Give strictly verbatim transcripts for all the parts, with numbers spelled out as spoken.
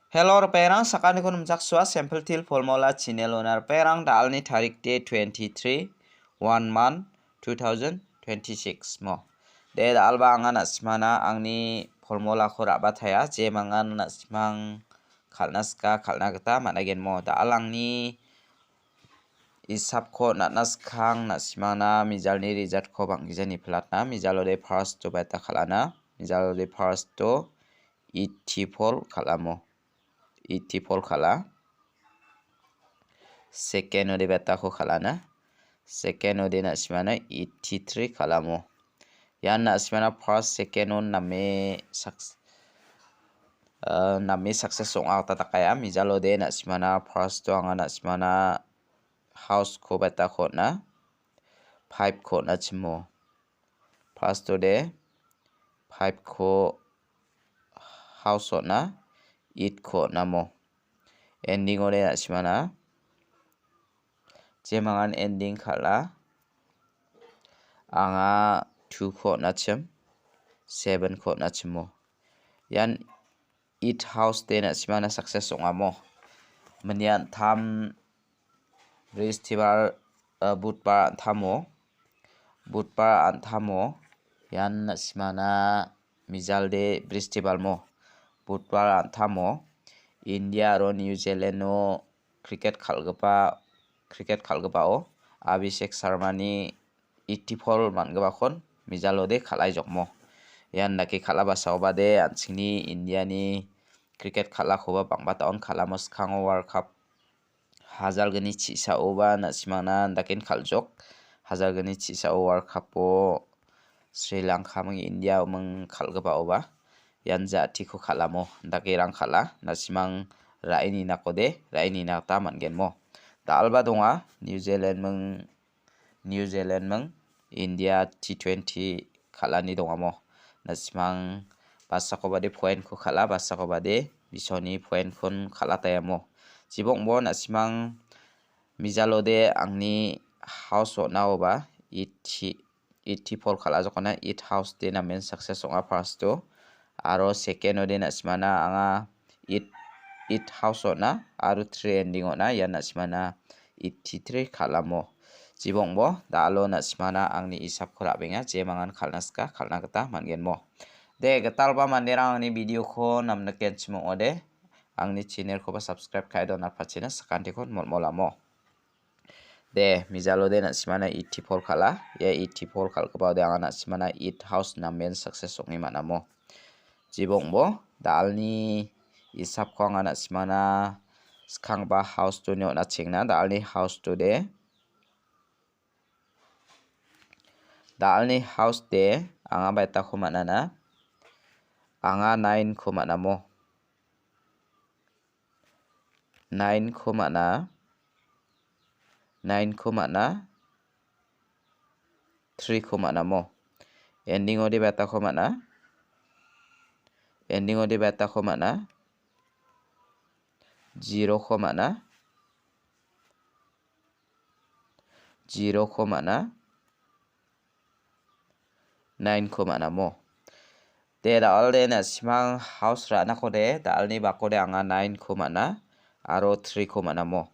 Hello, ripengrang, sakantikon nimchaksoa, sample til formula channel-ona ripengrang, da·alni tarik de twenty-three, one month, two thousand twenty-six mo. De, da·alba anga na·simana angni formulako ra·bataia, jemangan na·simang kal·na sika, kal·na gita man·aigen mo. Da·al angni isapko natna skang na·simangna mijalni resultko bang·gija niplatna. Mijalode first-o baita kal·ana. Mijalode first-o eighty-four kal·amo. Eighty-four kal·a. Second-ode betako kal·ana. Second-ode na·simana eighty-three kal·amo. Ian na·simana first, second-on name suc-, ah, name success ong·a gita dakaia. Mijalode na·simana first-o anga na·simana house-ko betako on·a. Five-ko on·achimo. First-ode five-ko house on·a, eight-ko on·amo. Ending-ode na·simana. Jemangan ending kal·a. Anga two-ko on·achim, seven-ko on·achimo. Ian eight house de na·simana success ong·amo. Minian tam Bristibar, eh, Budbar an·tamo, Budbar an·tamo, ian na·simana mijalde Bristibarmo, Budbar an·tamo, India aro New Zealand-o cricket kal·gipa, cricket kal·gipao Abhishek Sharmani eighty-four man·gipakon mijalode kal·aijokmo. Ian dake kal·a basaobade an·chingni Indiani cricket kal·akoba bang·bataon kal·amo. Skango World Cup hajalgni chisaoba na·simangna daken kal·jok. Hajalgni chisao World Cup-o Sri Lanka ming India ming kal·gipaoba ian jatiko kal·amo dakerang kal·a. Na·simang ra·e ninakode ra·e nina gita man·genmo. Da·alba donga New Zealand ming New Zealand ming India T twenty kal·ani dongamo. Na·simang basakobade point-ko kal·a, basakobade bisoni point-kon kal·ataiamo. Jibongbo na·simang mijalode angni house on·aoba eighty, eighty-four kal·a jokona eight house de namen success ong·a first-o. Aro second-ode na·simana anga eight, eight house on·a aro three ending on·a, ian na·simana eighty-three kal·amo. Jibongbo da·alo na·simana angni isapko ra·benga, jemangan kal·na sika, kal·na gita man·genmo. De, gitalba manderang angni video-ko namnikenchim ong·ode, angni channel-koba subscribe ka·e donatpachina sakantikon molmolamo. De, mijalode na·simana eighty-four kal·a. Ia eighty-four kal·gipaode anga na·simana eight house namen success ong·e man·amo. Jibongbo, da·alni isapko anga na·simana skanggipa house-toni on·achengna. Da·alni house-tode, da·alni house-de anga baitako man·ana. Anga nine-ko man·amo. Nine-ko man·a, nine-ko man·a, three-ko man·amo. Ending-ode betako man·a, ending-ode betako man·a, zero-ko man·a, zero-ko man·a, nine-ko man·amo. De, da·alde na·simang house ra·nakode, da·alni bakode anga nine-ko man·a, aro three-ko man·amo.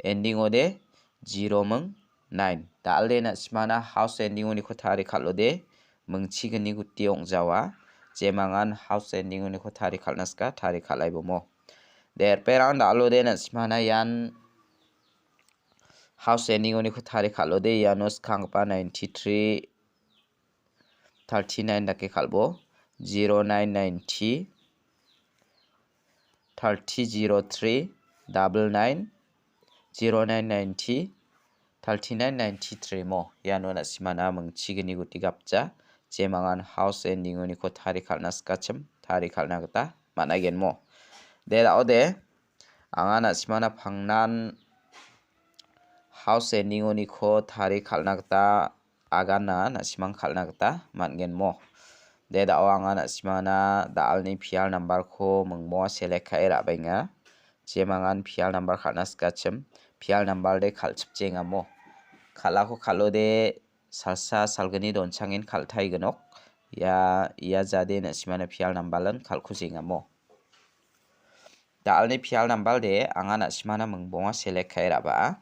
Ending-ode zero ming nine. Da·alde na·simana house ending-oniko tari kal·ode, mingchigni guti ong·jawa. Jemangan house ending-oniko tari kal·na sika, tari kal·aibomo. De, ripengrang da·alode na·simana ian house ending-oniko tari kal·ode, iano skanggipa ninety-three, thirty-nine dake kal·bo, zero nine ninety, thirty zero three, double nine, zero nine ninety, thirty-nine ninety-three mo. Iano na·simana mingchigni guti gapja, jemangan house ending-oniko tari kal·na sikachim, tari kal·na gita man·aigenmo. De, da·ode, anga na·simana pangnan house ending-oniko tari kal·na gita agana na·simang kal·na gita man·gen mo. De, da·o anga na·simana da·alni pial nambarko mingmoa select ka·e ra·baenga. Jemangan pial nambar kal·na sikachim, pial nambar de kal·chipjenga mo. Kal·ako kal·ode salsa salgni donchangen kal·taigenok. Ia, ia jade na·simana pial nambalan kal·kujenga mo. Da·alni pial nambal de anga na·simana mingbonga select ka·e ra·baa.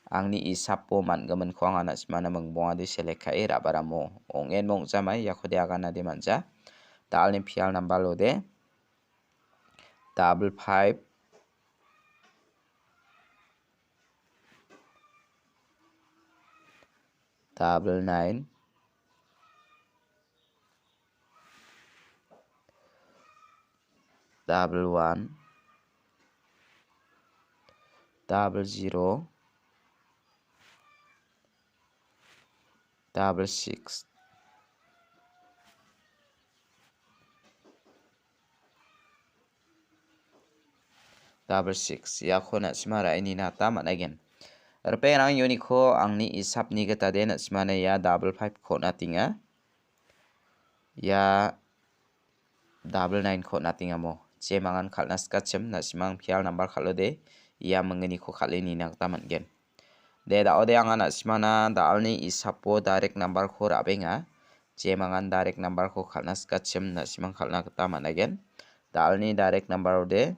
Angni isapo man·giminko anga na·simana mingbongade select ka·e ra·baramo. Ong·enba ong·jamai, iakode aganade man·ja. Da·alni pial nambalo de double five, double nine, double one, double zero, double six. Double six. Iako na·sima ra·e nina gita man·aigen. Ripengrang uniko angni isapni gita de na·simana ia double five-ko on·atenga. Ia double nine-ko on·atengamo. Jemangan kal·na sikachim, na·simang pial nambar kal·ode, ia mingginiko kal·e nina gita man·gen. De, da·ode anga na·simana da·alni isapo direct number-ko ra·benga. Jemangan direct number-ko kal·na sikachim, na·simang kal·na gita man·aigen. Da·alni direct number-ode,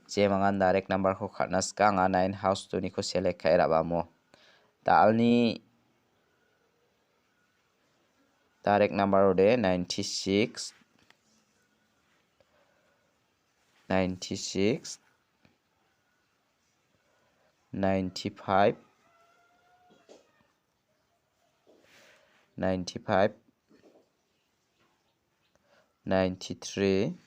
jemangan direct number-ko kal·na sika anga nine house two-niko select ka·e ra·bamo. Da·alni direct number-ode ninety-six, ninety-six, ninety-five, ninety-five, ninety-three,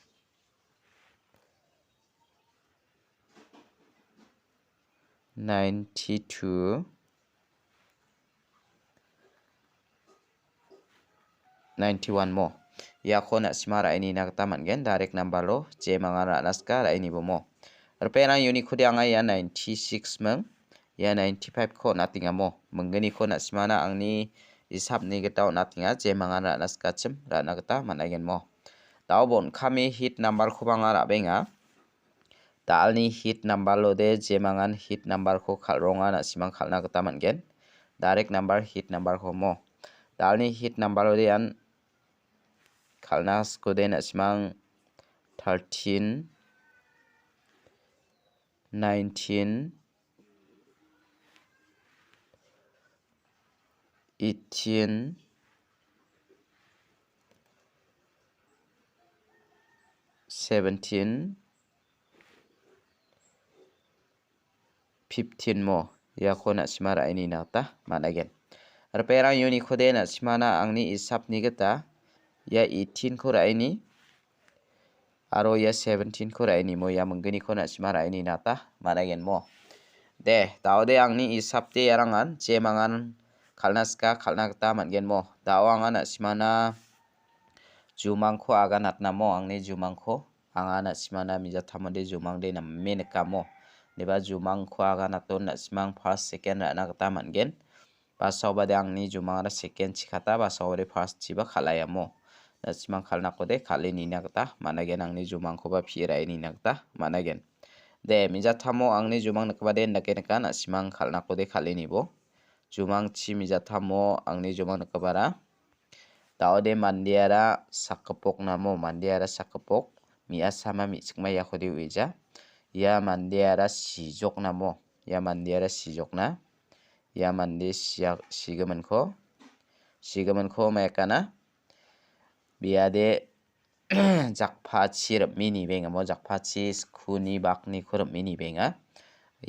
ninety-two, ninety-one mo. Iako na·sima ra·e nina gita man·gen, direct number-o jemangan ra·na sika ra·e nibomo. Ripengrang uniko de anga ia ninety-six ming, ia ninety-five-ko on·atengamo. Mingginiko na·simana angni isapni gita on·atenga, jemangan ra·na sikachim ra·na gita man·aigenmo. Da·o bon kami hit number-koba anga ra·benga. Da·alni hit number-ode jemangan hit number-ko kal·ronga na·simang kal·na gita man·gen. Direct number hit number-ko mo. Da·alni hit number-ode ian kal·na sikode na·simang thirteen, nineteen, eighteen, seventeen, fifteen mo. Iako na·sima ra·e nina gita man·aigen. Ripengrang uniko de na·simana angni isapni gita ia eighteen-ko ra·e ni aro ia seventeen-ko ra·e nimo ia mingginiko na·sima ra·e nina gita man·aigenmo. De, da·ode angni isapde iarangan jemangan kal·na sika kal·na gita man·genmo. Da·o anga na·simana jumangko aganatnamo angni jumangko anga na·simana mijattamode jumangde name nikamo. Deba jumangko aganaton na·simang first, second ra·na gita man·gen. Basaobade angni jumangara second chikata, basaobade first chiba kal·aiamo. Na·simang kal·nakode kal·e nina gita man·aigen, angni jumangkoba pie ra·e nina gita man·aigen. De, mijattamo angni jumang nikgipade indake nika, na·simang kal·nakode kal·e nibo. Jumangchi mijattamo angni jumang nikgipara. Da·ode mandeara sakgipoknamo, mandeara sakgipok. Me·asama me·chikma iakode ueja. Ia mandeara sijoknamo, ia mandeara sijokna. Ia mande sia-, sigiminko, sigiminko maikana. Biade jakpachi rim·e nibengamo, jakpachi skuni bakniko rim·e nibenga.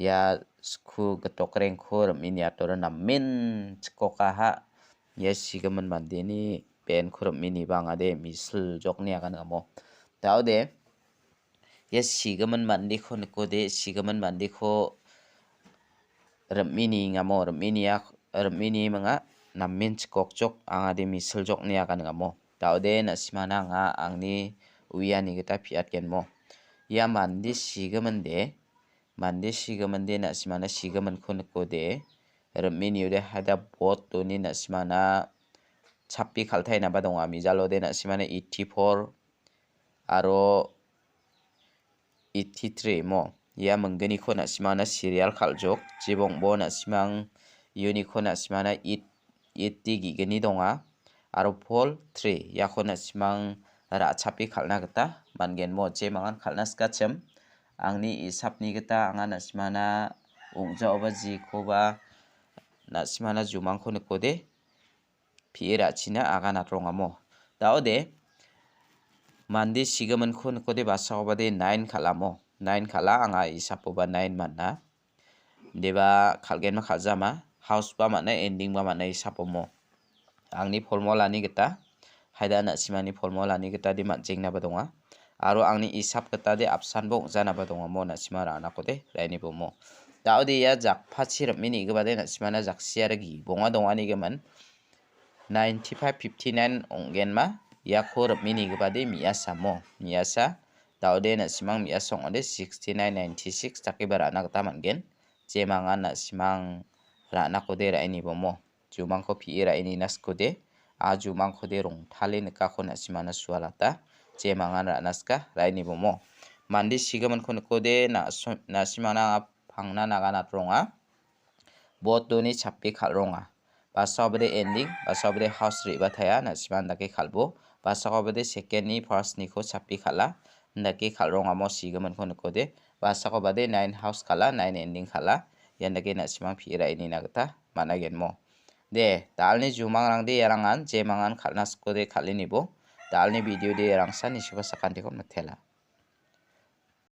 Ia sku gitokrengko rim·e niatode namen chikokaha. Ia sigimin mandeni benko rim·e nibangade misil jokni aganamo. Da·ode, ia sigimin mandeko nikode, sigimin mandeko rim·e niengamo, rim·e niak-, rim·e niminga namen chikokjok angade misil jokni aganingamo. Da·ode na·simana anga angni uiani gita piatgenmo. Ia mande sigiminde, mande sigiminde na·simana sigiminko nikode, rim·e niode haida bot doni na·simana chapi kal·tainaba donga. Mijalode na·simana eighty-four aro eighty-three mo. Ia mingginiko na·simana serial kal·jok. Jibongbo na·simang uniko na·simana eight, eighty ge·gni donga. Aro pol three. Iako na·simang ra·chape kal·na gita man·gen mo, jemangan kal·na sikachim. Angni isapni gita anga na·simana ong·jaoba jikoba na·simana jumangko nikode, pi·e ra·china aganat rongamo. Da·ode, mande sigiminko nikode basakobade nine kal·amo. Nine kal·a, anga isapoba nine man·a. Deba kal·genba kal·jama, house ba man·a, ending ba man·a isapomo. Angni formulani gita, haida na·simani formulani gita de man·jengnaba donga. Aro angni isap gita de apsanbo ong·janaba dongamo na·sima ra·nakode ra·inibomo. Da·ode ia jakpachi rim·e nigipade na·simana jaksiara gibonga donganigimin. Ninety-five fifty-nine ong·genma, iako rim·e nigipade me·asamo, me·asa. Da·ode na·simang me·asa ong·ode sixty-nine ninety-six dakeba ra·na gita man·gen. Jemangan na·simang ra·nakode ra·inibomo. Jumangko pi·e ra·inina sikode, a jumangkode rongtale nikako na·simana sualata. Jemangan ra·na sika ra·inibomo. Mande sigiminko nikode na-, na·simana pangna naganat ronga. Botoni chapi kal·ronga. Basakobade ending, basakobade house re·bataia, na·sima indake kal·bo. Basakobade second-ni first-niko chapi kal·a, indake kal·rongamo sigiminko nikode. Basakobade nine house kal·a, nine ending kal·a, ian dake na·simang pi·e ra·inina gita man·a genmo. De, da·alni jumangrangde iarangan jemangan kal·na sikode kal·inibo. Da·alni video de iarangsan nisiba sakantiko mitela.